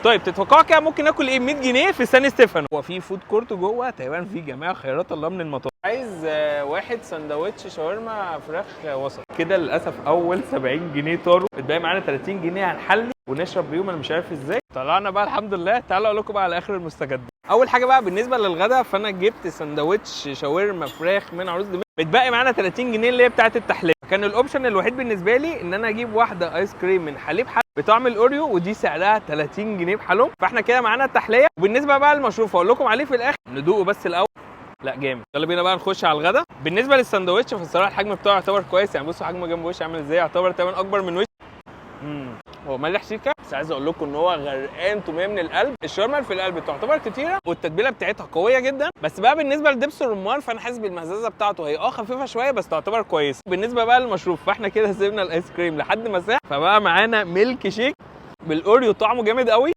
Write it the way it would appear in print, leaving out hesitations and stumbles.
طيب تتوقعوا كده ممكن اكل ايه 100 جنيه في سان ستيفانو؟ هو في food court جوه تقريبا، في جميع خيرات الله من المطاعم. عايز واحد سندوتش شاورما فراخ وسط كده. للاسف اول 70 جنيه طاروا، اتباقي معانا 30 جنيه هنحلي ونشرب بيهم، انا مش عارف ازاي طلعنا بقى الحمد لله. تعالوا اقول لكم بقى على اخر المستجد. اول حاجة بقى بالنسبة للغدا، فانا جبت سندوتش شاورما فراخ من عروس دمشق، بتبقي معانا 30 جنيه اللي هي بتاعه التحلية. كان ال option الوحيد بالنسبة لي ان انا اجيب واحدة ايس كريم من حليب حلب بطعم الاوريو، ودي سعرها 30 جنيه بحالهم، فاحنا كده معانا التحلية. وبالنسبة بقى للمشروب فاقول لكم عليه في الاخر، ندوقه بس الاول. لا جامد. يلا بينا بقى نخش على الغدا. بالنسبة للساندوتش فالصراحه الحجم بتاعه يعتبر كويس، يعني بصوا حجمه جنب وشي عامل ازاي، يعتبر تمام اكبر من وشي. هو مالح سيكا، بس عايز اقول لكم ان هو غرقان توميه من القلب. الشاورما اللي في القلب تعتبر كتيرة والتتبيله بتاعتها قوية جدا. بس بقى بالنسبة لدبس الرمان فانا حاسس بالمزازه بتاعته هي خفيفة شوية بس تعتبر كويسة. بالنسبة بقى للمشروب فاحنا كده سيبنا الايس كريم لحد ما ساح، فبقى معانا ميلك شيك بالاوريو طعمه جامد قوي.